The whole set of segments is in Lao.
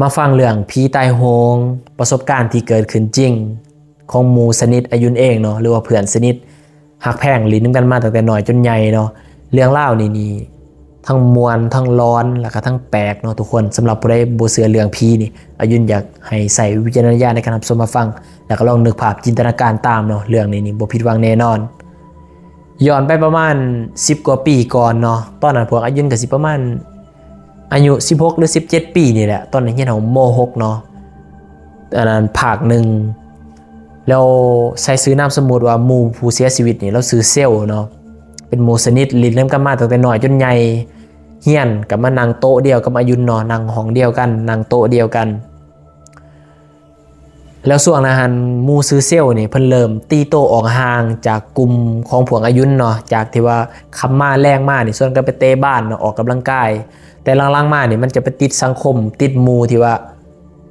ມາຟັງເລື່ອງຜີຕາຍໂຫງ ປະສົບການທີ່ເກີດຂຶ້ນຈິງ ຂອງໝູ່ສະໜິດອາຍຸນເອງເນາະ ຫຼືວ່າເພື່ອນສະໜິດ ຮັກແພງຫຼິ້ນນຳກັນມາຕັ້ງແຕ່ນ້ອຍຈົນໃຫຍ່ເນາະ. ເລື່ອງລາວນີ້ນີ້ ທັງມ່ວນ ທັງຫຼອນ ແລ້ວກໍທັງແປກເນາະທຸກຄົນ. ສຳລັບຜູ້ໃດບໍ່ເຊື່ອເລື່ອງຜີນີ້ ອາຍຸນຢາກໃຫ້ໃຊ້ວິຈາລະນະຍານໃນການຮັບຊົມຮັບຟັງ ແລ້ວກໍລອງນຶກພາບຈິນຕະນາການຕາມເນາະ. ເລື່ອງນີ້ນີ້ບໍ່ຜິດຫວັງແນ່ນອນ. ຍ້ອນໄປປະມານສິບກວ່າປີກ່ອນເນາະ, ຕອນນັ້ນພວກອາຍຸນກໍຊິປະມານ ອາຍຸສິບຫົກ ຫຼື ສິບເຈັດປີນີ້ແຫຼະ, ຕອນນັ້ນຮຽນຫ້ອງ ມໍຫົກເນາະ ອັນນັ້ນພາກໜຶ່ງ. ແລ້ວໃຊ້ຊື່ນາມສົມມຸດວ່າໝູ່ຜູ້ເສຍຊີວິດນີ້ ລາວຊື່ເຊວເນາະ, ເປັນໝູ່ສະໜິດ ຫຼິ້ນນຳກັນມາຕັ້ງແຕ່ນ້ອຍຈົນໃຫຍ່, ຮຽນກໍມານັ່ງໂຕະດຽວກັບອາຍຸນເນາະ, ນັ່ງຫ້ອງດຽວກັນ ນັ່ງໂຕະດຽວກັນ. ແລ້ວຊ່ວງນັ້ນຫັ້ນ ໝູ່ຊື່ເຊວນີ້ ເພິ່ນເລີ່ມຕີໂຕອອກຫ່າງຈາກກຸ່ມຂອງພວກອາຍຸນເນາະ, ຈາກທີ່ວ່າຄ່ຳມາແລງມານີ້ ຊວນກັນໄປເຕະບານເນາະ, ອອກກຳລັງກາຍ. ແຕ່ຫຼັງໆມານີ້ ມັນຈະໄປຕິດສັງຄົມ ຕິດໝູ່ທີ່ວ່າ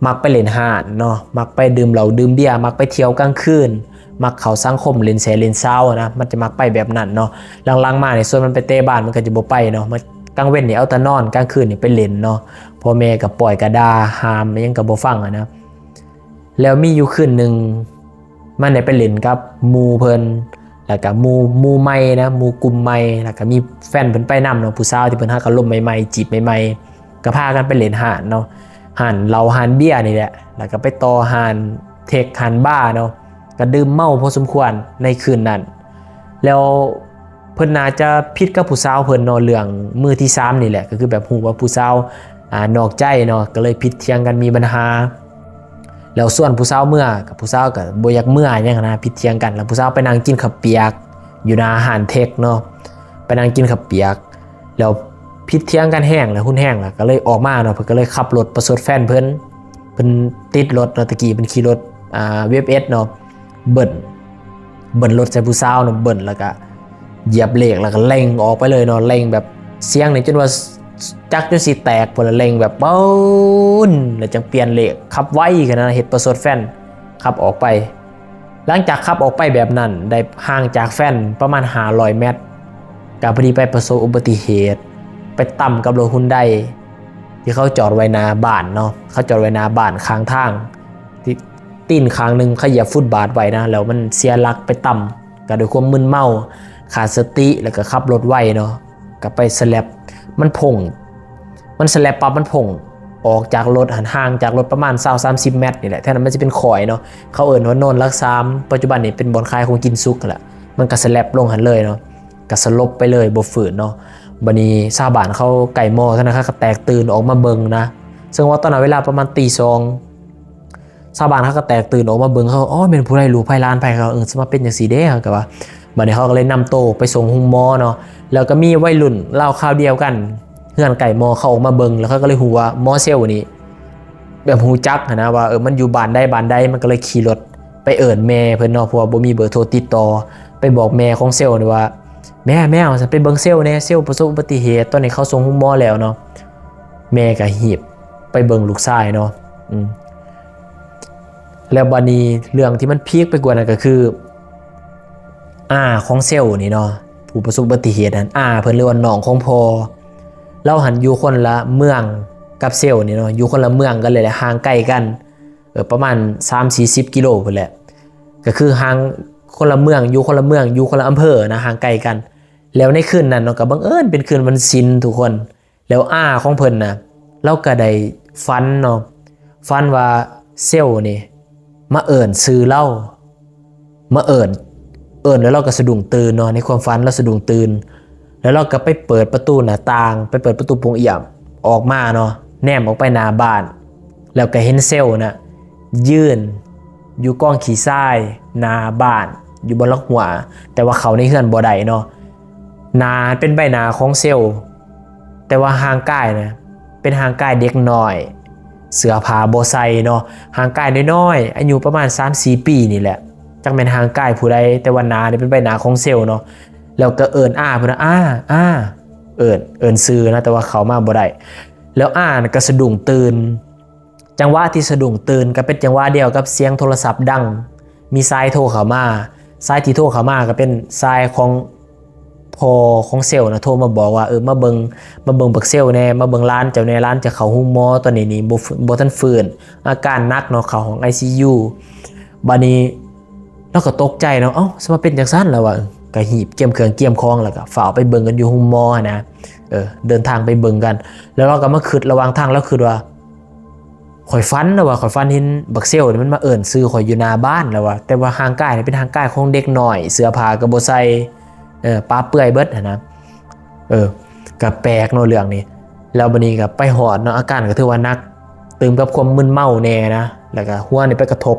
ມັກໄປຫຼິ້ນຮ້ານເນາະ, ມັກໄປດື່ມເຫຼົ້າດື່ມເບຍ, ມັກໄປທ່ຽວກາງຄືນ, ມັກເຂົ້າສັງຄົມຫຼິ້ນແຊຫຼິ້ນຊາວນະ, ມັນຈະມັກໄປແບບນັ້ນເນາະ. ຫຼັງໆມານີ້ ຊວນມັນໄປເຕະບານ ມັນກໍຈະບໍ່ໄປເນາະ, ມັນ ກາງເວັນນີ້ເອົາແຕ່ນອນ, ກາງຄືນນີ້ໄປຫຼິ້ນເນາະ, ພໍ່ແມ່ກໍປ່ອຍກໍດ່າ ຫ້າມຫຍັງກໍບໍ່ຟັງຫັ້ນນະ. ແລ້ວມີຢູ່ຄືນໜຶ່ງ ມັນໄດ້ໄປຫຼິ້ນກັບໝູ່ເພິ່ນ ແລ້ວກະໝູ່ ໝູ່ໃໝ່ນະ, ໝູ່ກຸ່ມໃໝ່, ແລ້ວກະມີແຟນເພິ່ນໄປນຳເນາະ, ຜູ້ສາວທີ່ເພິ່ນຮັກກັນລົມໃໝ່ໆ ຈີບໃໝ່ໆ ກໍພາກັນໄປຫຼິ້ນຮ້ານເນາະ, ຮ້ານເຫຼົ້າຮ້ານເບຍນີ້ແຫຼະ, ແລ້ວກໍໄປຕໍ່ຮ້ານເທັກຮ້ານບາເນາະ, ກໍດື່ມເມົາພໍສົມຄວນໃນຄືນນັ້ນ. ແລ້ວ ເພິ່ນໜ້າຈະຜິດກັບຜູ້ສາວເພິ່ນເນາະ ເລື່ອງມືທີສາມນີ້ແຫຼະ, ກໍຄືແບບຮູ້ວ່າຜູ້ສາວ ອ່າ ນອກໃຈເນາະ, ກໍເລີຍຜິດຖຽງກັນ ມີບັນຫາ. ແລ້ວຊວນຜູ້ສາວເມືອ ກັບຜູ້ສາວກໍບໍ່ຢາກເມືອຫຍັງນະ, ຜິດຖຽງກັນ. ແລ້ວຜູ້ສາວໄປນັ່ງກິນເຂົ້າປຽກຢູ່ໜ້າຮ້ານເທັກເນາະ, ໄປນັ່ງກິນເຂົ້າປຽກ ແລ້ວຜິດຖຽງກັນແຮງ ແລ້ວຮຸນແຮງ ແລ້ວກໍເລີຍອອກມາເນາະ, ເພິ່ນກໍເລີຍຂັບລົດໄປຊົດແຟນເພິ່ນ. ເພິ່ນຕິດລົດເນາະ, ຕະກີ້ເພິ່ນຂີ່ລົດ ອ່າ ເວຟເອັດເນາະ, ເບິ້ນ ເບິ້ນລົດໃສ່ຜູ້ສາວເນາະ, ເບິ້ນແລ້ວກະຢຽບເລກ ແລ້ວກະເລັ່ງອອກໄປເລີຍເນາະ, ເລັ່ງແບບສຽງນີ້ຈົນວ່າຈັກຈົນຊິແຕກພຸ້ນລະ, ເລັ່ງແບບປຶ້ນ ແລ້ວຈັ່ງປ່ຽນເລກ, ຂັບໄວຂະໜາດນັ້ນ, ເຮັດປະຊົດແຟນ ຂັບອອກໄປ. ຫຼັງຈາກຂັບອອກໄປແບບນັ້ນ ໄດ້ຫ່າງຈາກແຟນປະມານຫ້າຮ້ອຍແມັດ ກະພໍດີໄປປະສົບອຸບັດຕິເຫດ ໄປຕຳກັບລົດຮຸນໄດທີ່ເຂົາຈອດໄວ້ໜ້າບ້ານເນາະ, ເຂົາຈອດໄວ້ໜ້າບ້ານຂ້າງທາງ ທີ່ ຕີນຂ້າງໜຶ່ງເຂົາຢຽບຟຸດບາດໄວ້ນະ, ແລ້ວມັນເສຍຫຼັກໄປຕຳ ກໍດ້ວຍຄວາມມຶນເມົາ ຂາດສະຕິ ແລ້ວກໍຂັບລົດໄວເນາະ, ກໍໄປສະແລັບ ມັນພົ່ງ ມັນສະແລັບປັບ ມັນພົ່ງອອກຈາກລົດຫັ້ນ ຫ່າງຈາກລົດປະມານຊາວສາມສິບແມັດນີ້ແຫຼະ. ແຖວນັ້ນມັນຊິເປັນຄ້ອຍເນາະ, ເຂົາເອີ້ນວ່າໂນນຫຼັກສາມ, ປັດຈຸບັນນີ້ເປັນບ່ອນຂາຍຂອງກິນສຸກຫັ້ນລະ, ມັນກໍສະແລັບລົງຫັ້ນເລີຍເນາະ, ກໍສະຫຼົບໄປເລີຍ ບໍ່ຟື້ນເນາະ. ບັດນີ້ຊາວບ້ານເຂົາໃກ້ມໍເທົ່ານັ້ນ ເຂົາກໍແຕກຕື່ນອອກມາເບິ່ງນະ, ເຊິ່ງວ່າຕອນນັ້ນເວລາປະມານຕີສອງ ຊາວບ້ານເຂົາກໍແຕກຕື່ນອອກມາເບິ່ງ, ເຂົາ ອໍ ແມ່ນຜູ້ໃດ ລູກໃຜຫຼານໃຜ ເຂົາ ເອີ ຊິມາເປັນຈັ່ງຊີ້ເດ້ ເຂົາກໍວ່າ. ບັດນີ້ເຂົາກໍເລີຍນຳໂຕໄປສົ່ງໂຮງໝໍເນາະ, ແລ້ວກໍມີໄວລຸ້ນລາວຄາວດຽວກັນ ເຮືອນໃກ້ມໍ ເຂົາອອກມາເບິ່ງ, ແລ້ວເຂົາກໍເລີຍຮູ້ວ່າໝໍເຊວນີ້ ແບບຮູ້ຈັກຫັ້ນນະ ວ່າ ເອີ ມັນຢູ່ບ້ານໃດບ້ານໃດ, ມັນກໍເລີຍຂີ່ລົດໄປເອີ້ນແມ່ເພິ່ນເນາະ, ເພາະວ່າບໍ່ມີເບີໂທຕິດຕໍ່, ໄປບອກແມ່ຂອງເຊວນີ້ວ່າ ແມ່ ແມ່ ວ່າຊັ້ນ ໄປເບິ່ງເຊວແດ່, ເຊວປະສົບອຸບັດຕິເຫດ, ຕອນນີ້ເຂົາສົ່ງໂຮງໝໍແລ້ວເນາະ. ແມ່ກໍຮີບໄປເບິ່ງລູກຊາຍເນາະ. ອືມ ແລ້ວບັດນີ້ເລື່ອງທີ່ມັນພີກໄປກວ່ານັ້ນກໍຄື ອາຂອງເຊວນີ້ເນາະ, ຜູ້ປະສົບອຸບັດຕິເຫດນັ້ນ ອາເພິ່ນ ຫຼືວ່ານ້ອງຂອງພໍ່ ລາວຫັ້ນຢູ່ຄົນລະເມືອງກັບເຊວນີ້ເນາະ, ຢູ່ຄົນລະເມືອງກັນເລີຍແຫຼະ, ຫ່າງໄກກັນ ເອີ ປະມານສາມສີ່ສິບກິໂລພຸ້ນແຫຼະ, ກໍຄືຫ່າງຄົນລະເມືອງ ຢູ່ຄົນລະເມືອງ ຢູ່ຄົນລະອຳເພີນະ, ຫ່າງໄກກັນ. ແລ້ວໃນຄືນນັ້ນເນາະ ກໍບັງເອີນເປັນຄືນວັນສິນທຸກຄົນ, ແລ້ວອາຂອງເພິ່ນນະ ລາວກໍໄດ້ຝັນເນາະ, ຝັນວ່າເຊວນີ້ມາເອີ້ນຊື່ລາວ, ມາເອີ້ນ ເອີ້ນແລ້ວລາວກໍສະດຸ້ງຕື່ນເນາະ, ໃນຄວາມຝັນລາວສະດຸ້ງຕື່ນ ແລ້ວລາວກໍໄປເປີດປະຕູໜ້າຕ່າງ, ໄປເປີດປະຕູໂປ່ງອຽມອອກມາເນາະ, ແນມອອກໄປໜ້າບ້ານ ແລ້ວກໍເຫັນເຊວນະ ຢືນຢູ່ກອງຂີ້ຊາຍໜ້າບ້ານ ຢູ່ບ່ອນຫຼັກຮົ້ວ, ແຕ່ວ່າເຂົ້າໃນເຮືອນບໍ່ໄດ້ເນາະ. ໜ້າເປັນໃບໜ້າຂອງເຊວ, ແຕ່ວ່າຮ່າງກາຍນະ ເປັນຮ່າງກາຍເດັກນ້ອຍ, ເສື້ອຜ້າບໍ່ໃສ່ເນາະ, ຮ່າງກາຍນ້ອຍໆ ອາຍຸປະມານສາມສີ່ປີນີ້ແຫຼະ, ຈັກແມ່ນຮ່າງກາຍຜູ້ໃດ, ແຕ່ວ່າໜ້ານີ້ເປັນໃບໜ້າຂອງເຊວເນາະ. ແລ້ວກໍເອີ້ນອາເພິ່ນວ່າ ອາ ອາ ເອີ້ນ ເອີ້ນຊື່ນະ, ແຕ່ວ່າເຂົ້າມາບໍ່ໄດ້. ແລ້ວອານັ້ນກໍສະດຸ້ງຕື່ນ, ຈັງຫວະທີ່ສະດຸ້ງຕື່ນກໍເປັນຈັງຫວະດຽວກັບສຽງໂທລະສັບດັງ, ມີສາຍໂທເຂົ້າມາ, ສາຍທີ່ໂທເຂົ້າມາກໍເປັນສາຍຂອງ ພໍ່ຂອງເຊວນະໂທມາບອກວ່າ ເອີ ມາເບິ່ງ ມາເບິ່ງບັກເຊວແດ່ ມາເບິ່ງຫຼານເຈົ້າແດ່ ຫຼານເຈົ້າເຂົ້າໂຮງໝໍ ຕອນນີ້ນີ້ບໍ່ ບໍ່ທັນຟື້ນ ອາການໜັກເນາະ ເຂົ້າຫ້ອງໄອຊີຢູ. ບາດນີ້ລາວກໍຕົກໃຈເນາະ ເອົ້າ ສະມາເປັນຈັ່ງຊັ້ນລະວ່າ ກໍຮີບກຽມເຄື່ອງກຽມຂອງ ແລ້ວກໍຟ້າວໄປເບິ່ງກັນຢູ່ໂຮງໝໍຫັ້ນນະ ເອີ ເດີນທາງໄປເບິ່ງກັນ. ແລ້ວລາວກໍມາຄິດ ລະຫວ່າງທາງລາວຄິດວ່າ ຂ້ອຍຝັນລະວ່າ ຂ້ອຍຝັນເຫັນບັກເຊວນີ້ມັນມາເອີ້ນຊື່ຂ້ອຍຢູ່ໜ້າບ້ານລະວ່າ ແຕ່ວ່າຮ່າງກາຍນີ້ເປັນຮ່າງກາຍຂອງເດັກນ້ອຍ ເສື້ອຜ້າກໍບໍ່ໃສ່ ເອີ ປະເປື່ອຍເບິດຫັ້ນນະ. ເອີ ກໍແປກເນາະເລື່ອງນີ້. ແລ້ວບາດນີ້ກໍໄປຮອດເນາະ ອາການກໍຖືວ່າໜັກ ຕື່ມກັບຄວາມມຶນເມົາແດ່ນະ ແລ້ວກໍຫົວນີ້ໄປກະທົບ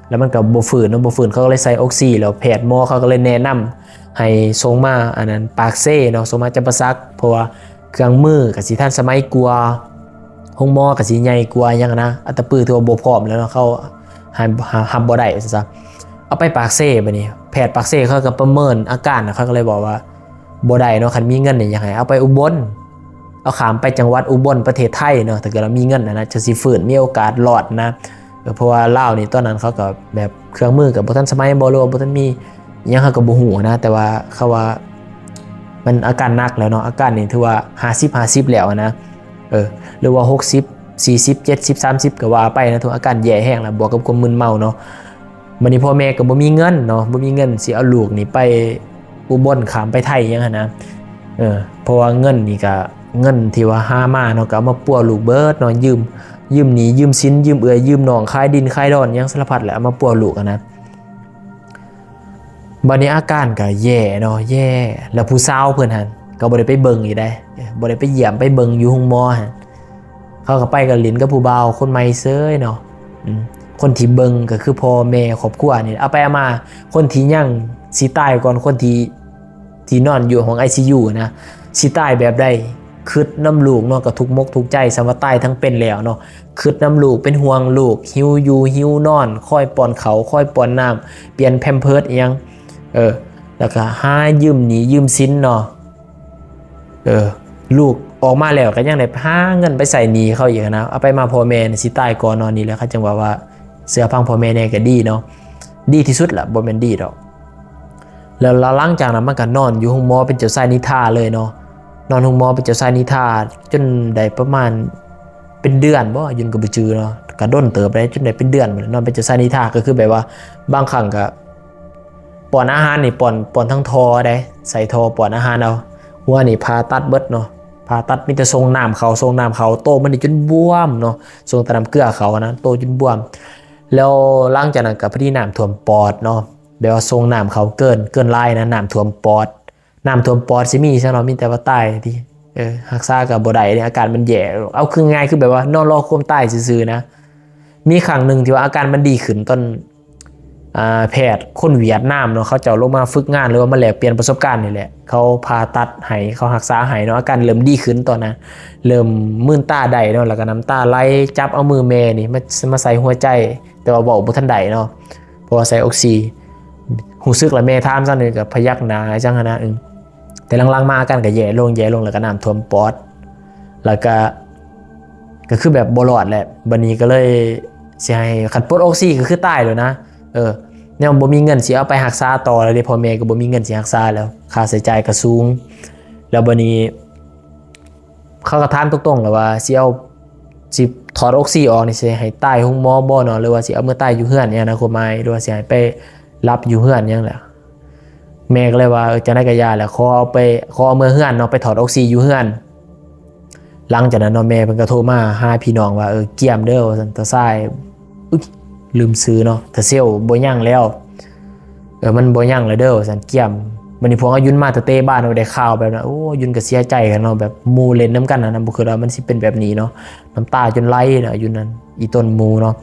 ແລ້ວມັນກໍບໍ່ຟື້ນເນາະ ບໍ່ຟື້ນ ເຂົາກໍເລີຍໃສ່ອອກຊີ ແລ້ວແພດໝໍເຂົາກໍເລີຍແນະນຳໃຫ້ສົ່ງມາ ອັນນັ້ນ ປາກເຊເນາະ ສົ່ງມາຈຳປາສັກ ເພາະວ່າເຄື່ອງມືກໍຊິທັນສະໄໝກວ່າ ໂຮງໝໍກໍຊິໃຫຍ່ກວ່າຫຍັງນະ ອັດຕະປືຖືວ່າບໍ່ພ້ອມແລ້ວເນາະ ເຂົາຮັບ ຮັບ ຮັບບໍ່ໄດ້ວ່າຊັ້ນຊະ. ເອົາໄປປາກເຊບາດນີ້ ແພດປາກເຊເຂົາກໍປະເມີນອາການ ເຂົາກໍເລີຍບອກວ່າ ບໍ່ໄດ້ເນາະ ຄັນມີເງິນນີ້ຢາກໃຫ້ເອົາໄປອຸບົນ ເອົາຂ້າມໄປຈັງຫວັດອຸບົນ ປະເທດໄທເນາະ ຖ້າເກີດວ່າມີເງິນຫັ້ນນະ ຈັ່ງຊິຟື້ນ ມີໂອກາດລອດນະ. ເອີ ເພາະວ່າລາວນີ້ຕອນນັ້ນເຂົາກໍແບບເຄື່ອງມືກໍບໍ່ທັນສະໄໝບໍ່ ຫຼືວ່າບໍ່ທັນມີອີ່ຫຍັງ ເຮົາກໍບໍ່ຮູ້ນະ ແຕ່ວ່າເຂົາວ່າມັນອາການໜັກແລ້ວເນາະ ອາການນີ້ຖືວ່າຫ້າສິບຫ້າສິບແລ້ວນະ ເອີ ຫຼືວ່າຫົກສິບ ສີ່ສິບ ເຈັດສິບ ສາມສິບ ກໍວ່າໄປນະ ຖືວ່າອາການແຍ່ແຮງແລ້ວ ບວກກັບຄວາມມຶນເມົາເນາະ. ບາດນີ້ພໍ່ແມ່ກໍບໍ່ມີເງິນເນາະ ບໍ່ມີເງິນຊິເອົາລູກນີ້ໄປອຸບົນ ຂ້າມໄປໄທຫຍັງຫັ້ນນະ ເອີ ເພາະວ່າເງິນນີ້ກໍເງິນທີ່ວ່າຫາມາເນາະ ກໍເອົາມາປົວລູກເບິດເນາະ ຢືມ ຢືມໜີ້ຢືມສິນ ຢືມເອື້ອຍຢືມນ້ອງ ຂາຍດິນຂາຍດອນຫຍັງສາລະພັດແຫຼະ ເອົາມາປົວລູກຫັ້ນນະ. ບາດນີ້ອາການກໍແຍ່ເນາະ ແຍ່ ແລ້ວຜູ້ສາວເພິ່ນຫັ້ນກໍບໍ່ໄດ້ໄປເບິ່ງອີກໃດ ບໍ່ໄດ້ໄປຢ້ຽມໄປເບິ່ງຢູ່ໂຮງໝໍຫັ້ນ ເຂົາກໍໄປກໍຫຼິ້ນກັບຜູ້ບ່າວຄົນໃໝ່ເສີຍເນາະ. ອືມ ຄົນທີ່ເບິ່ງກໍຄືພໍ່ແມ່ຄອບຄົວນີ້ ເອົາໄປເອົາມາ ຄົນທີ່ຍັງຊິຕາຍກ່ອນຄົນທີ່ ທີ່ນອນຢູ່ຫ້ອງໄອຊີຢູນະ ຊິຕາຍແບບໃດ? ຄຶດນຳລູກເນາະ ກໍທຸກມົກທຸກໃຈ ສ່ຳວ່າຕາຍທັງເປັນແລ້ວເນາະ ຄຶດນຳລູກ ເປັນຫ່ວງລູກ ຫິວຢູ່ຫິວນອນ ຄອຍປ້ອນເຂົ້າ ຄອຍປ້ອນນ້ຳ ປ່ຽນແພມເພີດອີ່ຫຍັງ ເອີ ແລ້ວກໍຫາຢືມໜີ້ຢືມສິນເນາະ. ເອີ ລູກອອກມາແລ້ວກໍຍັງໄດ້ຫາເງິນໄປໃຊ້ໜີ້ເຂົາອີກນະ ເອົາໄປມາພໍ່ແມ່ນີ້ຊິຕາຍກ່ອນເນາະ. ນີ້ແຫຼະ ເຂົາຈຶ່ງວ່າ ວ່າເຊື່ອຟັງພໍ່ແມ່ແດ່ກໍດີເນາະ ດີທີ່ສຸດລະ ບໍ່ແມ່ນດີດອກ. ແລ້ວ ແລ້ວຫຼັງຈາກນັ້ນມັນກໍນອນຢູ່ໂຮງໝໍເປັນເຈົ້າຊາຍນິທາເລີຍເນາະ ນອນໂຮງໝໍເປັນເຈົ້າຊາຍນິທາຈົນໄດ້ປະມານເປັນເດືອນບໍ ຍຸນກໍບໍ່ຈື່ເນາະ ກໍດົນເຕີບໄດ໋ ຈົນໄດ້ເປັນເດືອນພຸ້ນແຫຼະ ນອນເປັນເຈົ້າຊາຍນິທາ ກໍຄືແບບວ່າບາງຄັ້ງກໍ ປ້ອນອາຫານນີ້ ປ້ອນ ປ້ອນທາງທໍ່ໄດ໋ ໃສ່ທໍ່ປ້ອນອາຫານເອົາ. ຫົວນີ້ຜ່າຕັດເບິດເນາະ ຜ່າຕັດ ມີແຕ່ສົ່ງນ້ຳເຂົ້າ ສົ່ງນ້ຳເຂົ້າ ໂຕມັນນີ້ຈົນບວມເນາະ ສົ່ງແຕ່ນ້ຳເກືອເຂົ້ານະ ໂຕຈົນບວມ. ແລ້ວຫຼັງຈາກນັ້ນກໍພໍດີນ້ຳຖ້ວມປອດເນາະ ແບບວ່າສົ່ງນ້ຳເຂົ້າເກີນ ເກີນຫຼາຍນະ ນ້ຳຖ້ວມປອດ ນ້ຳຖ້ວມປອດຊິມີຊະເນາະ ມີແຕ່ວ່າຕາຍຕິ. ເອີ ຮັກສາກໍບໍ່ໄດ້ເດ ອາການມັນແຍ່ ເອົາຄືງ່າຍໆ ຄືແບບວ່ານອນລໍຄວາມຕາຍຊື່ໆນະ. ມີຄັ້ງໜຶ່ງທີ່ວ່າອາການມັນດີຂຶ້ນ ຕອນ ອ່າ ແພດຄົນຫວຽດນາມເນາະ ເຂົາເຈົ້າລົງມາຝຶກງານ ຫຼືວ່າມາແລກປ່ຽນປະສົບການນີ້ແຫຼະ ເຂົາຜ່າຕັດໃຫ້ ເຂົາຮັກສາໃຫ້ເນາະ ອາການເລີ່ມດີຂຶ້ນຕອນນັ້ນ ເລີ່ມມືນຕາໄດ້ເນາະ ແລ້ວກໍນ້ຳຕາໄຫຼ ຈັບເອົາມືແມ່ນີ້ມາ ມາໃສ່ຫົວໃຈ ແຕ່ວ່າເວົ້າບໍ່ທັນໄດ້ເນາະ ເພາະວ່າໃສ່ອອກຊີ. ຮູ້ສຶກລະແມ່ຖາມຊັ້ນ ກໍພະຍັກໜ້າຈັ່ງຫັ້ນນະ ອື ແຕ່ຫຼັງໆມາອາການກໍແຍ່ລົງ ແຍ່ລົງ ແລ້ວກໍນ້ຳຖ້ວມປອດ ແລ້ວກໍ ກໍຄືແບບບໍ່ລອດແຫຼະ. ບັດນີ້ກໍເລີຍຊິໃຫ້ ຄັນປົດອອກຊີກໍຄືຕາຍໂລດນະ ເອີ ແນວບໍ່ມີເງິນຊິເອົາໄປຮັກສາຕໍ່ແລ້ວເດ ພໍ່ແມ່ກໍບໍ່ມີເງິນຊິຮັກສາແລ້ວ ຄ່າໃຊ້ຈ່າຍກໍສູງ. ແລ້ວບັດນີ້ເຂົາກໍຖາມຕົງໆແລ້ວວ່າ ຊິເອົາ ຊິຖອດອອກຊີອອກນີ້ ຊິໃຫ້ຕາຍໂຮງໝໍບໍ່ເນາະ ຫຼືວ່າຊິເອົາເມືອຕາຍຢູ່ເຮືອນ ຫຍັງນະ ຄວາມໝາຍ ຫຼືວ່າຊິໃຫ້ໄປ ຫຼັບຢູ່ເຮືອນຫຍັງແຫຼະ. ແມ່ກໍເລີຍວ່າ ເອີ ຈັ່ງໃດກໍຢ່າແຫຼະ ຂໍເອົາໄປ ຂໍເອົາເມືອເຮືອນເນາະ ໄປຖອດອອກຊີຢູ່ເຮືອນ. ຫຼັງຈາກນັ້ນເນາະ ແມ່ເພິ່ນກໍໂທມາຫາພີ່ນ້ອງວ່າ ເອີ ກຽມເດີ ວ່າຊັ້ນ ຕາຊາຍ ອຸ້ຍ ລືມຊື່ເນາະ ຕາເຊວບໍ່ຍັງແລ້ວ ເອີ ມັນບໍ່ຍັງແລ້ວເດີ ວ່າຊັ້ນ ກຽມ. ບັດນີ້ພວກອາຍຸນມາແຕ່ເຕະບານ ໄດ້ຂ່າວແບບນັ້ນ ໂອ້ ອາຍຸນກໍເສຍໃຈກັນເນາະ ແບບໝູ່ຫຼິ້ນນຳກັນຫັ້ນນະ ບໍ່ຄິດວ່າມັນຊິເປັນແບບນີ້ເນາະ ນ້ຳຕາຈົນໄຫຼເນາະ ອາຍຸນນັ້ນ ອີ່ຕົນໝູ່ເນາະ.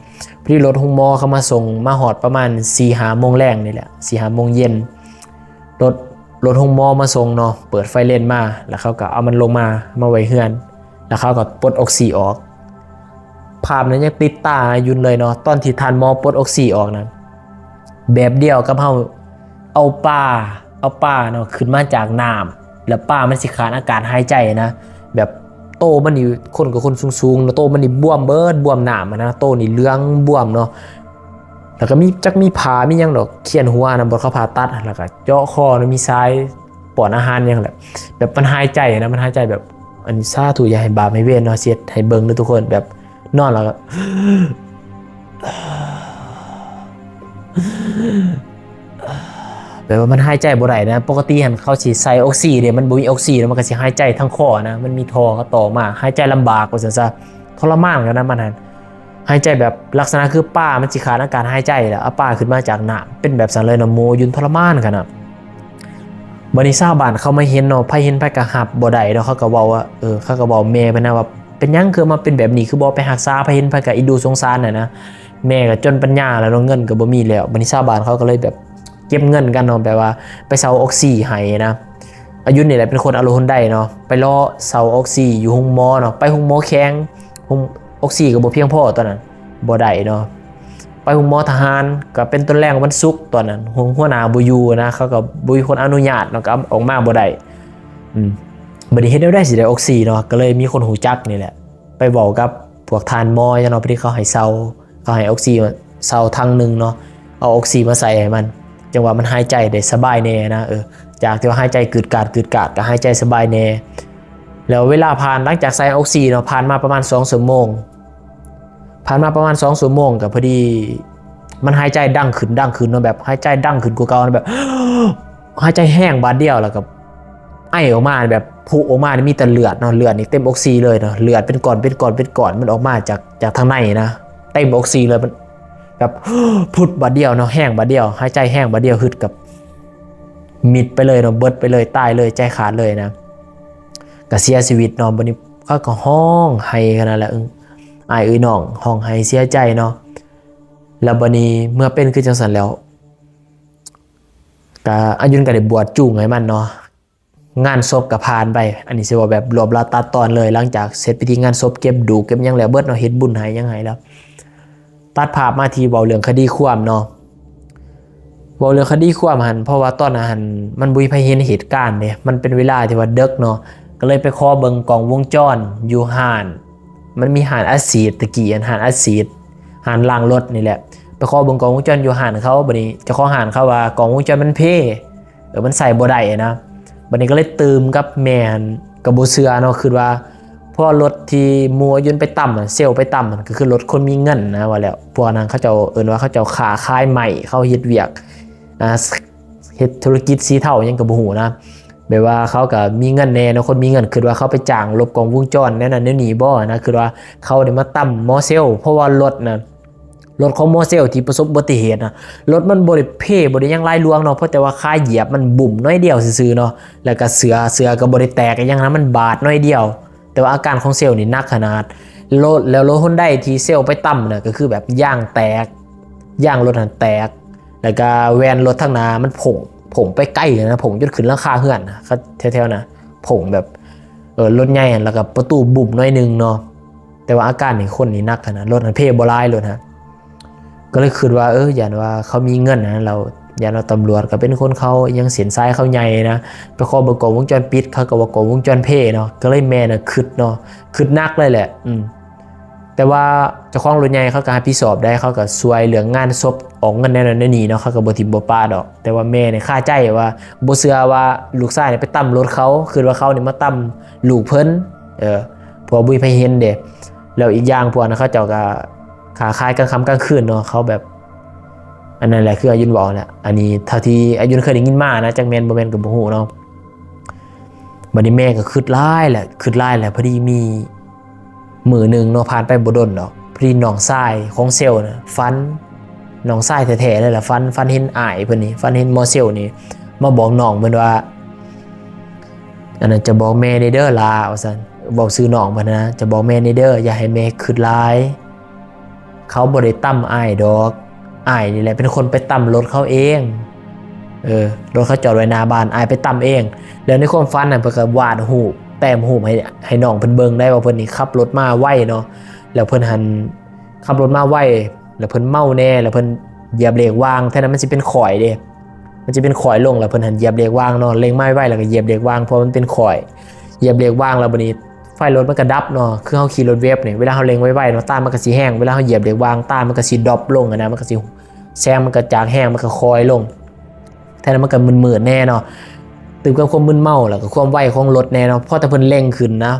ພໍດີລົດໂຮງໝໍເຂົາມາສົ່ງ ມາຮອດປະມານສີ່ຫ້າໂມງແລງນີ້ແຫຼະ ສີ່ຫ້າໂມງເຢັນ ລົດ ລົດໂຮງໝໍມາສົ່ງເນາະ ເປີດໄຊເຣນມາ ແລ້ວເຂົາກໍເອົາມັນລົງມາ ມາໄວ້ເຮືອນ ແລ້ວເຂົາກໍປົດອອກຊີອອກ. ພາບນັ້ນຍັງຕິດຕາອາຍຸນເລີຍເນາະ ຕອນທີ່ທ່ານໝໍປົດອອກຊີອອກນັ້ນ ແບບດຽວກັບເຮົາເອົາປາ ເອົາປາເນາະ ຂຶ້ນມາຈາກນ້ຳ ແລ້ວປາມັນຊິຂາດອາການຫາຍໃຈນະ ແບບໂຕມັນນີ້ ຄົນກໍຄົນສູງໆເນາະ ໂຕມັນນີ້ບວມເບິດ ບວມນ້ຳຫັ້ນນະ ໂຕນີ້ເຫຼືອງບວມເນາະ. ແລ້ວກໍມີ ຈັກມີຜ້າມີຫຍັງດອກ ຄຽນຫົວນຳ ບ່ອນເຂົາຜ່າຕັດ ແລ້ວກໍເຈາະຄໍເນາະ ມີສາຍ ປ້ອນອາຫານຫຍັງແຫຼະ ແບບມັນຫາຍໃຈນະ ມັນຫາຍໃຈແບບ ອັນນີ້ສາທຸ ຢ່າໃຫ້ບາບໃຫ້ເວນເນາະ ຊິເຮັດໃຫ້ເບິ່ງເດີທຸກຄົນ ແບບນອນແລ້ວກໍ ແບບວ່າມັນຫາຍໃຈບໍ່ໄດ້ນະ ປົກກະຕິຫັ້ນເຂົາຊິໃສ່ອອກຊີເດ້ ມັນບໍ່ມີອອກຊີແລ້ວ ມັນກໍຊິຫາຍໃຈທາງຄໍນະ ມັນມີທໍ່ ເຂົາຕໍ່ມາ ຫາຍໃຈລຳບາກວ່າຊັ້ນຊະ ທໍລະມານຂະໜາດນັ້ນຫັ້ນ ຫາຍໃຈແບບລັກສະນະຄືປາມັນຊິຂາດອາການຫາຍໃຈແລ້ວ ເອົາປາຂຶ້ນມາຈາກນ້ຳ ເປັນແບບຊັ້ນເລີຍເນາະ ໝູຢູ່ທໍລະມານຂະໜາດ. ບັດນີ້ຊາວບ້ານເຂົາມາເຫັນເນາະ ໃຜເຫັນໃຜກໍຮັບບໍ່ໄດ້ເນາະ ເຂົາກໍເວົ້າວ່າ ເອີ ເຂົາກໍເວົ້າແມ່ເພິ່ນນະວ່າ ເປັນຫຍັງຄືມາເປັນແບບນີ້ ຄືບໍ່ໄປຮັກສາ ໃຜເຫັນໃຜກໍອີ່ດູສົງສານຫັ້ນນະ ແມ່ກໍຈົນປັນຍາແລ້ວເນາະ ເງິນກໍບໍ່ມີແລ້ວ. ບັດນີ້ຊາວບ້ານເຂົາກໍເລີຍແບບເກັບເງິນກັນເນາະ ແບບວ່າໄປເຊົ່າອອກຊີໃຫ້ນະ ອາຍຸນນີ້ແຫຼະເປັນຄົນເອົາລົດຮຸນໄດເນາະ ໄປລໍເຊົ່າອອກຊີຢູ່ໂຮງໝໍເນາະ ໄປໂຮງໝໍແຂວງ ໂຮງ ອອກຊີກໍບໍ່ພຽງພໍຕອນນັ້ນ ບໍ່ໄດ້ເນາະ ໄປໂຮງໝໍທະຫານ ກໍເປັນຕອນແລງວັນສຸກຕອນນັ້ນ ຫົວ ຫົວໜ້າບໍ່ຢູ່ນະ ເຂົາກໍບໍ່ມີຄົນອະນຸຍາດເນາະ ກໍອອກມາບໍ່ໄດ້. ອືມ ບັດນີ້ເຮັດແນວໃດຊິໄດ້ອອກຊີເນາະ ກໍເລີຍມີຄົນຮູ້ຈັກນີ້ແຫຼະ ໄປເວົ້າກັບພວກທ່ານໝໍເນາະ ພໍດີເຂົາໃຫ້ເຊົ່າ ເຂົາໃຫ້ອອກຊີເຊົ່າຖັງໜຶ່ງເນາະ ເອົາອອກຊີມາໃສ່ໃຫ້ມັນ ຈັ່ງວ່າມັນຫາຍໃຈໄດ້ສະບາຍແດ່ນະ ເອີ ຈາກທີ່ວ່າຫາຍໃຈກືດກາດ ກືດກາດ ກໍຫາຍໃຈສະບາຍແດ່. ແລ້ວເວລາຜ່ານ ຫຼັງຈາກໃສ່ອອກຊີເນາະ ຜ່ານມາປະມານສອງຊົ່ວໂມງ ຜ່ານມາປະມານສອງຊົ່ວໂມງ ກໍພໍດີມັນຫາຍໃຈດັງຂຶ້ນ ດັງຂຶ້ນເນາະ ແບບຫາຍໃຈດັງຂຶ້ນກວ່າເກົ່ານະ ແບບ ຫາຍໃຈແຮງບາດດຽວ ແລ້ວກໍໄອອອກມາ ແບບພຸອອກມານີ້ມີແຕ່ເລືອດເນາະ ເລືອດນີ້ເຕັມອອກຊີເລີຍເນາະ ເລືອດເປັນກ້ອນ ເປັນກ້ອນ ເປັນກ້ອນ ມັນອອກມາຈາກ ຈາກທາງໃນນະ ເຕັມອອກຊີເລີຍ ມັນແບບພຸດບາດດຽວເນາະ ແຮງບາດດຽວ ຫາຍໃຈແຮງບາດດຽວ ຮຶດກັບມິດໄປເລີຍເນາະ ເບິດໄປເລີຍ ຕາຍເລີຍ ໃຈຂາດເລີຍນະ ກໍເສຍຊີວິດເນາະ. ບັດນີ້ເຂົາກໍຮ້ອງໄຫ້ຂະໜາດແຫຼະ ເອີ ອ້າຍເອີຍນ້ອງ ຮ້ອງໄຫ້ເສຍໃຈເນາະ. ແລ້ວບັດນີ້ເມື່ອເປັນຄືຈັ່ງຊັ້ນແລ້ວ ກະອາຍຸນກໍໄດ້ບວດຈູງໃຫ້ມັນເນາະ ງານສົບກໍຜ່ານໄປ. ອັນນີ້ຊິເວົ້າແບບລວບລາວຕັດຕອນເລີຍ ຫຼັງຈາກເສັດພິທີງານສົບ ເກັບດູກເກັບຫຍັງແລ້ວເບິດເນາະ ເຮັດບຸນໃຫ້ຫຍັງໃຫ້ແລ້ວ ຕັດພາບມາທີ່ເວົ້າເລື່ອງຄະດີຄວາມເນາະ ເວົ້າເລື່ອງຄະດີຄວາມຫັ້ນ ເພາະວ່າຕອນນັ້ນຫັ້ນມັນບໍ່ມີໃຜເຫັນເຫດການເດ້ ມັນເປັນເວລາທີ່ວ່າເດິກເນາະ ກໍເລີຍໄປຂໍເບິ່ງກ້ອງວົງຈອນຢູ່ຮ້ານ ມັນມີຮ້ານອັດສີດ ແຕ່ກີ້ຫັ້ນຮ້ານອັດສີດ ຮ້ານລ້າງລົດນີ້ແຫຼະ ໄປຂໍເບິ່ງກ້ອງວົງຈອນຢູ່ຮ້ານເຂົາ. ບັດນີ້ເຈົ້າຂອງຮ້ານເຂົາວ່າກ້ອງວົງຈອນມັນເພ ເອີ ມັນໃຊ້ບໍ່ໄດ້ນະ. ບັດນີ້ກໍເລີຍຕື່ມກັບແມ່ຫັ້ນ ກໍບໍ່ເຊື່ອເນາະ ຄິດວ່າ ເພາະວ່າລົດທີ່ໝູ່ອາຍຸນໄປຕຳ ເຊວໄປຕຳ ກໍຄືລົດຄົນມີເງິນນະ ວ່າແລ້ວ ພວກນັ້ນເຂົາເຈົ້າເອີ້ນວ່າເຂົາເຈົ້າຄ້າຂາຍໄມ້ ເຂົາເຮັດວຽກ ອ່າ ເຮັດທຸລະກິດສີເທົາຫຍັງກໍບໍ່ຮູ້ນະ ແບບວ່າເຂົາກໍມີເງິນແດ່ເນາະ ຄົນມີເງິນ ຄິດວ່າເຂົາໄປຈ້າງລົບກ້ອງວົງຈອນແນວນັ້ນແນວນີ້ບໍ່ນະ ຄິດວ່າເຂົາໄດ້ມາຕຳໝໍເຊວ ເພາະວ່າລົດນະ ລົດຂອງໝໍເຊວທີ່ປະສົບອຸບັດຕິເຫດນະ ລົດມັນບໍ່ໄດ້ເພ ບໍ່ໄດ້ຫຍັງຫຼາຍຫຼວງເນາະ ເພາະແຕ່ວ່າຂາຢຽບມັນບຸ້ມໜ້ອຍດຽວຊື່ໆເນາະ ແລ້ວກໍເສື້ອ ເສື້ອກໍບໍ່ໄດ້ແຕກອີ່ຫຍັງນະ ມັນບາດໜ້ອຍດຽວ. ແຕ່ວ່າອາການຂອງເຊວນີ້ໜັກຂະໜາດ ລົດ ແລ້ວລົດຮຸນໄດທີ່ເຊວໄປຕຳນະ ກໍຄືແບບຢາງແຕກ ຢາງລົດຫັ້ນແຕກ ແລ້ວກໍແວ່ນລົດທາງໜ້າມັນພົ້ງ ພົ້ງໄປໄກນະ ພົ້ງຈົນຂຶ້ນຫຼັງຄາເຮືອນນະ ແຖວໆນະ ພົ້ງແບບ ເອີ ລົດໃຫຍ່ຫັ້ນ ແລ້ວກໍປະຕູບຸ້ມໜ້ອຍໜຶ່ງເນາະ. ແຕ່ວ່າອາການນີ້ຄົນນີ້ໜັກຂະໜາດ ລົດຫັ້ນເພບໍ່ຫຼາຍ ລົດຫັ້ນ ກໍເລີຍຄິດວ່າ ເອີ ຢ້ານວ່າເຂົາມີເງິນນະ ແລ້ວຢ້ານວ່າຕຳຫຼວດກໍເປັນຄົນເຂົາ ອີ່ຫຍັງເສັ້ນສາຍເຂົາໃຫຍ່ນະ ໄປຂໍເບິ່ງກ້ອງວົງຈອນປິດ ເຂົາກໍວ່າກ້ອງວົງຈອນເພເນາະ ກໍເລີຍແມ່ນະ ຄິດເນາະ ຄິດໜັກເລີຍແຫຼະ ອືມ ແຕ່ວ່າເຈົ້າຂອງລົດໃຫຍ່ເຂົາກໍຮັບຜິດຊອບໄດ໋ ເຂົາກໍຊ່ວຍເລື່ອງງານສົບ ອອກເງິນແນວນັ້ນແນວນີ້ເນາະ ເຂົາກໍບໍ່ຖິ້ມບໍ່ປະດອກ. ແຕ່ວ່າແມ່ນີ້ຄາໃຈວ່າ ບໍ່ເຊື່ອວ່າລູກຊາຍນີ້ໄປຕຳລົດເຂົາ ຄິດວ່າເຂົານີ້ມາຕຳລູກເພິ່ນ ເອີ ເພາະວ່າບໍ່ມີໃຜເຫັນເດ້. ແລ້ວອີກຢ່າງພວກນັ້ນເຂົາເຈົ້າກໍຄ້າຂາຍກາງຄ່ຳກາງຄືນເນາະ ເຂົາແບບ ອັນນັ້ນແຫຼະ ຄືອາຍຸນເວົ້າແຫຼະ ອັນນີ້ເທົ່າທີ່ອາຍຸນເຄີຍໄດ້ຍິນມານະ ຈັກແມ່ນບໍ່ແມ່ນກໍບໍ່ຮູ້ເນາະ. ບັດນີ້ແມ່ກໍຄິດຫຼາຍແຫຼະ ຄິດຫຼາຍແຫຼະ ພໍດີມີມື້ໜຶ່ງເນາະ ຜ່ານໄປບໍ່ດົນດອກ ພໍດີນ້ອງຊາຍຂອງເຊວນະຝັນ ນ້ອງຊາຍແທ້ໆເລີຍລະ ຝັນ ຝັນເຫັນອ້າຍເພິ່ນນີ້ ຝັນເຫັນໝໍເຊວນີ້ ມາບອກນ້ອງເພິ່ນວ່າ ອັນນັ້ນ ຈະບອກແມ່ແດ່ເດີຫຼ້າ ວ່າຊັ້ນ ເວົ້າຊື່ນ້ອງເພິ່ນນະ ຈະບອກແມ່ແດ່ເດີ ຢ່າໃຫ້ແມ່ຄິດຫຼາຍ ເຂົາບໍ່ໄດ້ຕຳອ້າຍດອກ ອ້າຍນີ້ແຫຼະເປັນຄົນໄປຕຳລົດເຂົາເອງ ເອີ ລົດເຂົາຈອດໄວ້ໜ້າບ້ານ ອ້າຍໄປຕຳເອງ. ແລ້ວໃນຄວາມຝັນຫັ້ນ ເພິ່ນກໍວາດຮູບ ແຕ້ມຮູບໃຫ້ ໃຫ້ນ້ອງເພິ່ນເບິ່ງໄດ້ວ່າເພິ່ນນີ້ຂັບລົດມາໄວເນາະ ແລ້ວເພິ່ນຫັ້ນຂັບລົດມາໄວ ແລ້ວເພິ່ນເມົາແດ່ ແລ້ວເພິ່ນຢຽບເບຣກວາງ ແທນທີ່ມັນຊິເປັນຄ້ອຍເດ້ ມັນຊິເປັນຄ້ອຍລົງ ແລ້ວເພິ່ນຫັ້ນຢຽບເບຣກວາງເນາະ ເລັ່ງມາໄວ ແລ້ວກໍຢຽບເບຣກວາງ ເພາະມັນເປັນຄ້ອຍ ຢຽບເບຣກວາງ ແລ້ວບັດນີ້ໄຟລົດມັນກໍດັບເນາະ ຄືເຮົາຂີ່ລົດເວັບນີ້ ເວລາເຮົາເລັ່ງໄວໆເນາະ ຕາມັນກໍຊິແຮງ ເວລາເຮົາຢຽບເບຣກວາງ ຕາມັນກໍຊິດຣອບລົງຫັ້ນນະ ມັນກໍຊິ ແສງມັນກໍຈາກແຮງ ມັນກໍຄ່ອຍລົງ ແທນທີ່ມັນກໍມືດໆແດ່ເນາະ ຕື່ມກັບຄວາມມຶນເມົາ ແລ້ວກໍຄວາມໄວຂອງລົດແດ່ເນາະ. ພໍແຕ່ເພິ່ນເລັ່ງຂຶ້ນນະ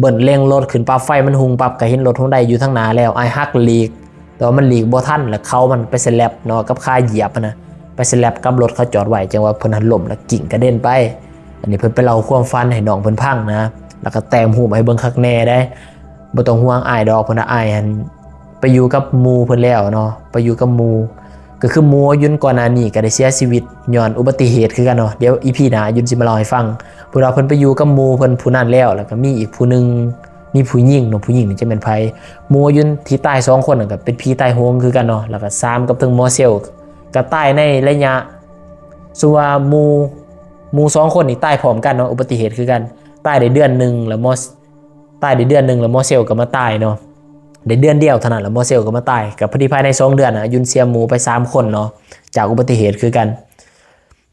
ເບິ່ນເລັ່ງລົດຂຶ້ນປັບ ໄຟມັນຮຸ່ງປັບ ກໍເຫັນລົດຮອງໄດຢູ່ທາງໜ້າແລ້ວ. ອ້າຍຫັກຫຼີກ ແຕ່ວ່າມັນຫຼີກບໍ່ທັນ ແລ້ວເຂົ່າມັນໄປສະແລັບເນາະ ກັບຄາຢຽບຫັ້ນນະ ໄປສະແລັບກັບລົດເຂົາຈອດໄວ້ ຈັ່ງວ່າເພິ່ນຫັ້ນລົ້ມ ແລ້ວກິ້ງກະເດັນໄປ. ອັນນີ້ເພິ່ນໄປເລົ່າຄວາມຝັນໃຫ້ນ້ອງເພິ່ນຟັງນະ ແລ້ວກໍແຕ້ມຮູບໃຫ້ເບິ່ງຄັກແນ່ເດ້. ບໍ່ຕ້ອງຫ່ວງອ້າຍດອກ ເພິ່ນວ່າອ້າຍຫັ້ນໄປຢູ່ກັບໝູ່ເພິ່ນແລ້ວເນາະ ໄປຢູ່ກັບໝູ່. ກໍຄືໝູ່ອາຍຸນກ່ອນໜ້ານີ້ກໍໄດ້ເສຍຊີວິດຍ້ອນອຸບັດຕິເຫດຄືກັນເນາະ. ດຽວອີພີໜ້າອາຍຸນຊິມາເລົ່າໃຫ້ຟັງ. ເພິ່ນວ່າເພິ່ນໄປຢູ່ກັບໝູ່ເພິ່ນຜູ້ນັ້ນແລ້ວ ແລ້ວກໍມີອີກຜູ້ໜຶ່ງ ມີຜູ້ຍິງເນາະ ຜູ້ຍິງນີ້ຈະແມ່ນໃຜ? ໝູ່ອາຍຸນທີ່ຕາຍສອງຄົນນັ້ນກໍເປັນຜີຕາຍໂຫງຄືກັນເນາະ ແລ້ວກໍສາມກັບເຖິງໝໍເຊວ ກໍຕາຍໃນໄລຍະ ສົມມຸດວ່າໝູ່ ໝູ່ສອງຄົນນີ້ຕາຍພ້ອມກັນເນາະ ອຸບັດຕິເຫດຄືກັນ ຕາຍໄດ້ເດືອນໜຶ່ງແລ້ວໝໍ ຕາຍໄດ້ເດືອນໜຶ່ງແລ້ວໝໍເຊວກໍມາຕາຍເນາະ ໄດ້ເດືອນດຽວເທົ່ານັ້ນແລ້ວໝໍເຊວກໍມາຕາຍ. ກໍພໍດີພາຍໃນສອງເດືອນນະ ອາຍຸນເສຍໝູ່ໄປສາມຄົນເນາະ ຈາກອຸບັດຕິເຫດຄືກັນ.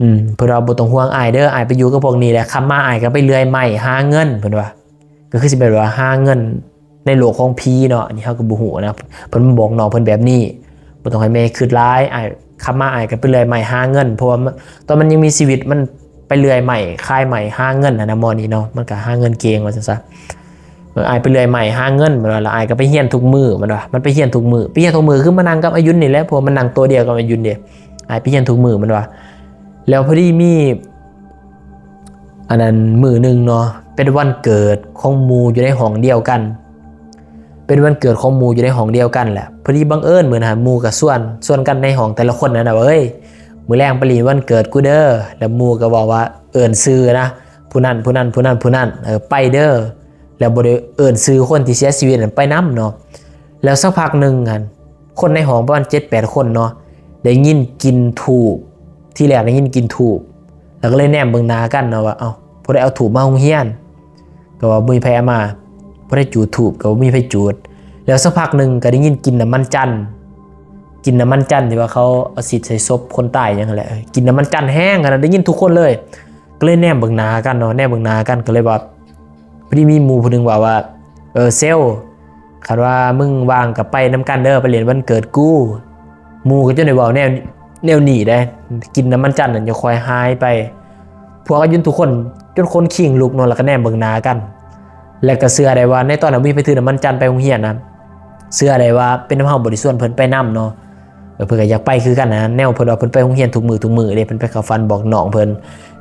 ອືມ ເພິ່ນວ່າບໍ່ຕ້ອງຫ່ວງອ້າຍເດີ ອ້າຍໄປຢູ່ກັບພວກນີ້ແຫຼະ ຄ່ຳມາອ້າຍກໍໄປເລື່ອຍໄມ້ຫາເງິນ ເພິ່ນວ່າ ກໍຄືຊິແບບວ່າຫາເງິນໃນໂລກຂອງຜີເນາະ ອັນນີ້ເຮົາກໍບໍ່ຮູ້ນະ ເພິ່ນມາບອກນ້ອງເພິ່ນແບບນີ້. ບໍ່ຕ້ອງໃຫ້ແມ່ຄິດຫຼາຍ ອ້າຍ ຄ່ຳມາອ້າຍກໍໄປເລື່ອຍໄມ້ຫາເງິນ ເພາະວ່າມັນ ຕອນມັນຍັງມີຊີວິດມັນໄປເລື່ອຍໄມ້ ຂາຍໄມ້ຫາເງິນຫັ້ນນະ ໝໍນີ້ເນາະ ມັນກໍຫາເງິນເກັ່ງວ່າຊັ້ນຊະ. ເອີ ອ້າຍໄປເລື່ອຍໄມ້ຫາເງິນ ມັນວ່າ ແລ້ວອ້າຍກໍໄປຮຽນທຸກມື້ ມັນວ່າ ມັນໄປຮຽນທຸກມື້ ໄປຮຽນທຸກມື້ຄືມານັ່ງກັບອາຍຸນນີ້ແຫຼະ ເພາະວ່າມັນນັ່ງໂຕະດຽວກັບອາຍຸນເດ້. ອ້າຍໄປຮຽນທຸກມື້ ມັນວ່າ ແລ້ວພໍດີມີ ອັນນັ້ນມື້ໜຶ່ງເນາະ ເປັນວັນເກີດຂອງໝູ່ຢູ່ໃນຫ້ອງດຽວກັນ ເປັນວັນເກີດຂອງໝູ່ຢູ່ໃນຫ້ອງດຽວກັນແຫຼະ. ພໍດີບັງເອີນມື້ນັ້ນໝູ່ກໍຊວນ ຊວນກັນໃນຫ້ອງແຕ່ລະຄົນນັ້ນນະວ່າ ເອີຍ ມື້ແລງໄປຫຼິ້ນວັນເກີດກູເດີ. ແລ້ວໝູ່ກໍເວົ້າວ່າ ເອີ້ນຊື່ນະ ຜູ້ນັ້ນ ຜູ້ນັ້ນ ຜູ້ນັ້ນ ຜູ້ນັ້ນ ເອີ ໄປເດີ. ແລ້ວບໍ່ໄດ້ເອີ້ນຊື່ຄົນທີ່ເສຍຊີວິດນັ້ນໄປນຳເນາະ. ແລ້ວສັກພັກໜຶ່ງຫັ້ນ ຄົນໃນຫ້ອງປະມານເຈັດແປດຄົນເນາະ ໄດ້ຍິນກິ່ນທູບ ທີແລກໄດ້ຍິນກິ່ນທູບ ແລ້ວກໍເລີຍແນມເບິ່ງໜ້າກັນເນາະວ່າ ເອົ້າ ຜູ້ໃດເອົາທູບມາໂຮງຮຽນ ກໍວ່າບໍ່ມີໃຜເອົາມາ ຜູ້ໃດຈູດທູບ ກໍບໍ່ມີໃຜຈູດ. ແລ້ວສັກພັກໜຶ່ງກໍໄດ້ຍິນກິ່ນນ້ຳມັນຈັນ ກິ່ນນ້ຳມັນຈັນທີ່ວ່າເຂົາເອົາສີດໃສ່ສົບຄົນຕາຍຫຍັງຫັ້ນແຫຼະ ເອີ ກິ່ນນ້ຳມັນຈັນແຮງຂະໜາດ ໄດ້ຍິນທຸກຄົນເລີຍ. ກໍເລີຍແນມເບິ່ງໜ້າກັນເນາະ ແນມເບິ່ງໜ້າກັນ ກໍເລີຍວ່າ ພໍດີມີໝູ່ຜູ້ໜຶ່ງເວົ້າວ່າ ເອີ ເຊວ ຄັນວ່າມຶງວ່າງກໍໄປນຳກັນເດີ ໄປຫຼິ້ນວັນເກີດກູ. ໝູ່ກໍຈົນໄດ້ເວົ້າແນວ ແນວນີ້ເດ້ ກິ່ນນ້ຳມັນຈັນນັ້ນຈະຄ່ອຍຫາຍໄປ. ພວກອາຍຸນທຸກຄົນຈົນຂົນຄີງລຸກເນາະ ແລ້ວກໍແນມເບິ່ງໜ້າກັນ ແລ້ວກໍເຊື່ອໄດ້ວ່າໃນຕອນນັ້ນບໍ່ມີໃຜຖືນ້ຳມັນຈັນໄປໂຮງຮຽນນະ ເຊື່ອໄດ້ວ່າເປັນນຳເຮົາບໍ່ໄດ້ຊວນເພິ່ນໄປນຳເນາະ. ເອີ ເພິ່ນກໍຢາກໄປຄືກັນນະ ແນວເພິ່ນວ່າເພິ່ນໄປໂຮງຮຽນທຸກມື້ ທຸກມື້ເດ້ ເພິ່ນໄປເຂົ້າຝັນບອກນ້ອງເພິ່ນ.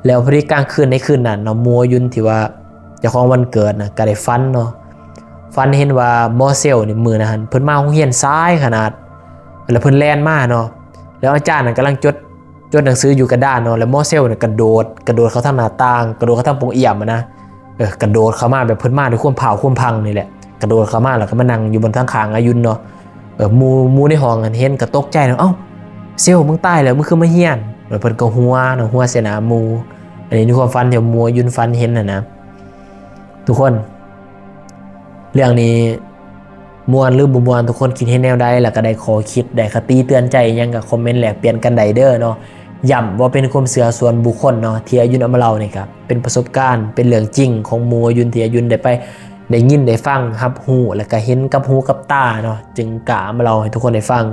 ແລ້ວພໍດີກາງຄືນໃນຄືນນັ້ນເນາະ ໝູ່ອາຍຸນທີ່ວ່າເຈົ້າຂອງວັນເກີດນະ ກໍໄດ້ຝັນເນາະ ຝັນເຫັນວ່າໝໍເຊວນີ້ ມື້ນັ້ນເພິ່ນມາໂຮງຮຽນສາຍຂະໜາດ ແລ້ວເພິ່ນແລ່ນມາເນາະ ແລ້ວອາຈານນັ້ນກຳລັງຈົດ ຈົດໜັງສືຢູ່ກະດານເນາະ ແລ້ວໝໍເຊວນັ້ນກະໂດດ ກະໂດດເຂົ້າທາງໜ້າຕ່າງ ກະໂດດເຂົ້າທາງປ່ອງອຽມຫັ້ນນະ. ເອີ ກະໂດດເຂົ້າມາແບບເພິ່ນມາດ້ວຍຄວາມພ້າວຄວາມພັງນີ້ແຫຼະ ກະໂດດເຂົ້າມາແລ້ວກໍມານັ່ງຢູ່ບ່ອນທາງຂ້າງອາຍຸນເນາະ. ເອີ ໝູ່ ໝູ່ໃນຫ້ອງຫັ້ນເຫັນກໍຕົກໃຈເນາະ ເອົ້າ ເຊວ ມຶງຕາຍແລ້ວ ມຶງຄືມາຮຽນ? ແລ້ວເພິ່ນກໍຫົວເນາະ ຫົວໃສ່ໜ້າໝູ່. ອັນນີ້ໃນຄວາມຝັນທີ່ໝູ່ອາຍຸນຝັນເຫັນຫັ້ນນະ ທຸກຄົນ. ເລື່ອງນີ້ມ່ວນຫຼືບໍ່ມ່ວນ ທຸກຄົນຄິດເຫັນແນວໃດ ແລ້ວກໍໄດ້ຂໍ້ຄິດ ໄດ້ຄະຕິເຕືອນໃຈຫຍັງກໍຄອມເມັນແລກປ່ຽນກັນໄດ້ເດີເນາະ. ຢ້ຳວ່າເປັນຄວາມເຊື່ອສ່ວນບຸກຄົນເນາະ ທີ່ອາຍຸນເອົາມາເລົ່ານີ້ ກໍເປັນປະສົບການ ເປັນເລື່ອງຈິງຂອງໝູ່ອາຍຸນ ທີ່ອາຍຸນໄດ້ໄປ ໄດ້ຍິນໄດ້ຟັງ ຮັບຮູ້ ແລ້ວກໍເຫັນກັບຫູກັບຕາເນາະ ຈຶ່ງກ້າເອົາມາເລົ່າໃຫ້ທຸກຄົນໄດ້ຟັງ.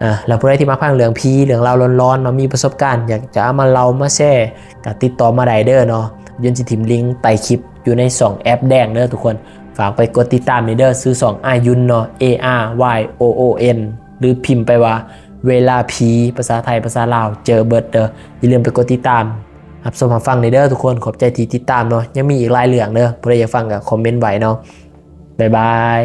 ອາ ແລ້ວຜູ້ໃດທີ່ມັກຟັງເລື່ອງຜີ ເລື່ອງລາວຫຼອນໆເນາະ ມີປະສົບການ ຢາກຈະເອົາມາເລົ່າມາແຊ ກໍຕິດຕໍ່ມາໄດ້ເດີເນາະ. ອາຍຸນຊິຖິ້ມລິງໃຕ້ຄລິບ ຢູ່ໃນຊ່ອງແອັບແດງເດີທຸກຄົນ. ຝາກໄປກົດຕິດຕາມນີ້ເດີ ຊື່ຊ່ອງອາຍຸນເນາະ A R Y O O N ຫຼືພິມໄປວ່າເວລາຜີ ພາສາໄທ ພາສາລາວ ເຈີເບິດເດີ. ຢ່າລືມໄປກົດຕິດຕາມ ຮັບຊົມຮັບຟັງນີ້ເດີທຸກຄົນ. ຂອບໃຈທີ່ຕິດຕາມເນາະ ຍັງມີອີກຫຼາຍເລື່ອງເດີ. ຜູ້ໃດຢາກຟັງກໍຄອມເມັນໄວ້ເນາະ. ບາຍບາຍ.